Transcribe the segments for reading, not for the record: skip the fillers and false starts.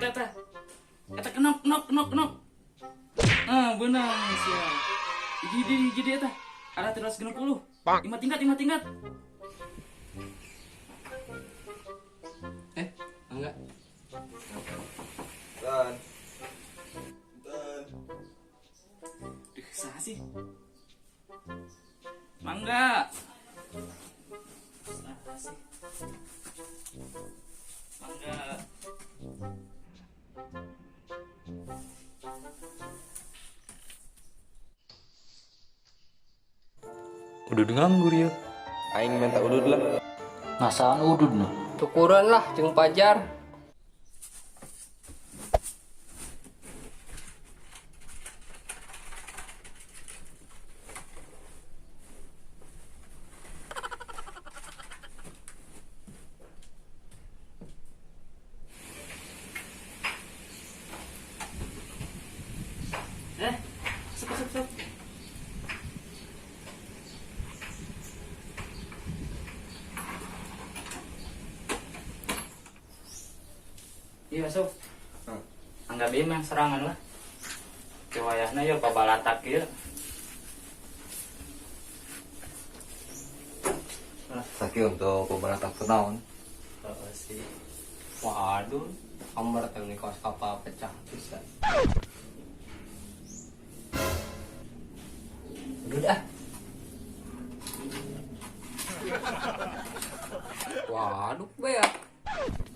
Eta eta. Eta kenok kenok kenok kenok. Ah, beunang sia. Hiji deui, hiji deui eta. Ada 360. 5 tingkat, 5 tingkat. Eh, enggak. Dan. Dan. Duh, saha sih? Mangga. Saha sih? Mangga. Udud nganggur ya. Aing minta udud lah. Ngasaan udud noh. Tukuran lah jeung Pajar. Eh, sup sup sup. Iya, sob. Anggap ieu mah serangan lah. Cewayahna ya pabalatak ieu. Sakit untuk pabalatak teh naon? Heeh sih. Waduh, kamar teh ini kaos kapal pecah bisa. Udah dah. Waduh, beak.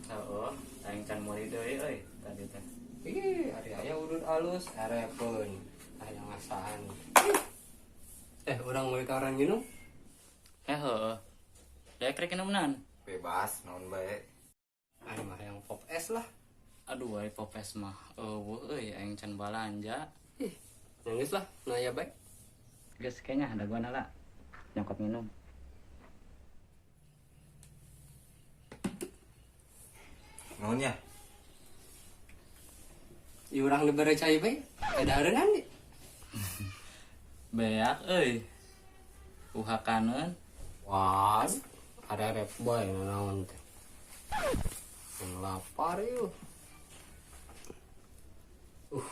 Heeh, aing can meuli deui euy tadi teh. Ih, ari aya udud alus, arepeun. Aya ngasaan. Eh, urang meuli ka orang minum. Eh, heeh. Daek rek minumnan. Bebas, naon bae. Aing mah yang pop es lah. Aduh, ai pop es mah eueuh euy aing can balanja. Ih, nangis lah, nu aya bae. Geus kayaknya ada gua nala. Nyokot minum. Naon nya? Ieu urang dibere cai bae, ada hareunan di. Beak euy. Uhakaneun. Wah, ada rep boy naon teh. Yang lapar yuk.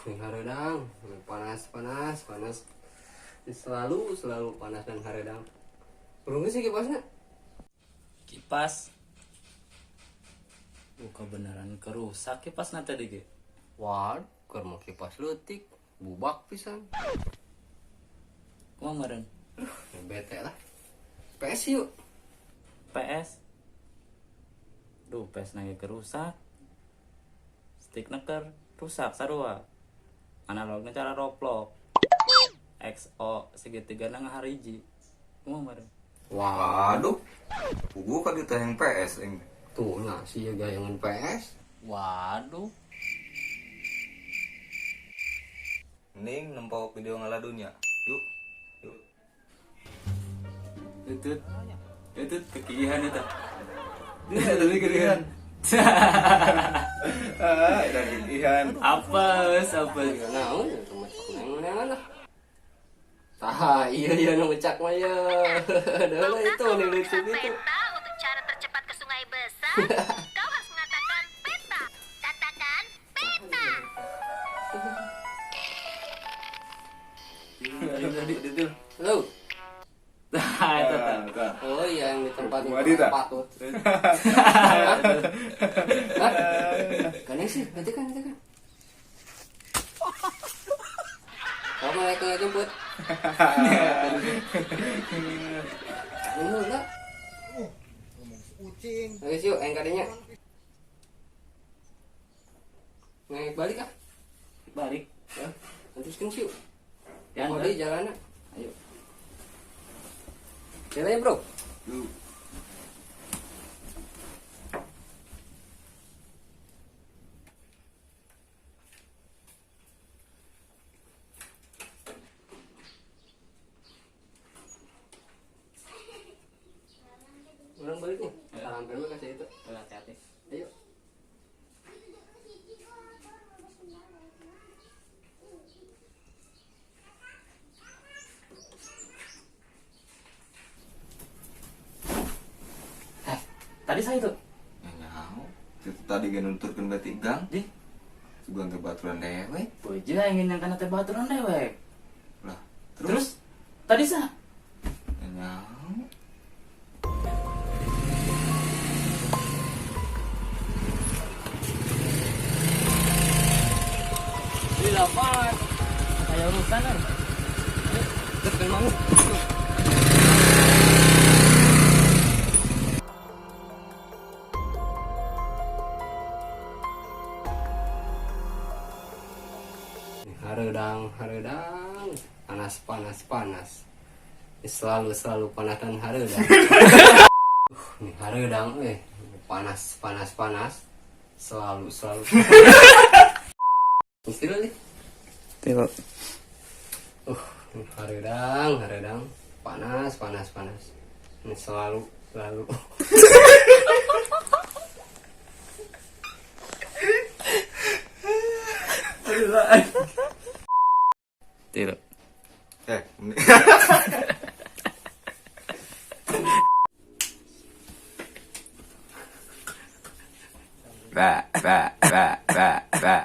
Yang hareudang, panas, panas, panas. Selalu, selalu panas dan hareudang. Urung sih kipasnya. Kipas. Buka beneran kerusak kipasna tadi ge. Wah, keur mau kipas leutik, bubak pisan. Kumaha meureun? Bete lah. PS yuk. PS. Duh, PS na ge kerusak. Stick neker rusak sarua. Analogna cara roplok. XO segitiga na ngahariji. Kumaha meureun? Waduh. Pugu ka dieu teh yang PS aing. Tuh, nah si ya gayangan PS. Waduh. Mending nempo video ngaladunya. Yuk. Yuk. Tutut. Tutut kekihan eta. Tapi kekihan. Ah, eta kekihan. Apes, apes. Iya, naon itu mah cak neng lah. Tah, iya iya nu ngecak mah ya. Dulu itu nih lucu gitu. Peta untuk cara tercepat ke Sungai Besar, kau harus mengatakan peta. Katakan peta. Tadi tuh. Halo. Tah, eta tah. Oh iya yang di tempat Wadi, tah? patut. Hah? Kan sih, nanti kan, nanti kan. Kamu mereka nggak jemput. Ini enggak. Ucing. Oke, yuk, yang kadinya. Naik balik ah. Balik. Ya, nanti sekian sih. Ya, Oh, di jalan. Ayo. Jalannya, Bro. Yuk. Orang balik nih. Salam mah kasih itu. Hati-hati. Ayo. Tadi saya itu. Nyaho. Itu tadi ge nunturkeun beti gang. Di. Sugan teh baturan dewek. Beja aing yang kana teh baturan dewek. Lah, Terus, tadi sah? Nyaho. Di lapangan. Kayak urusan kan. Terus kan mau. Hareudang, hareudang, panas, panas, panas. Selalu, selalu panas dan hareudang. Nih hareudang, panas, panas, panas. Selalu, selalu. Mesti nih. Tilu. Hareudang, hareudang, panas, panas, panas. Ini selalu, selalu. Tilu. Ba ba ba ba ba.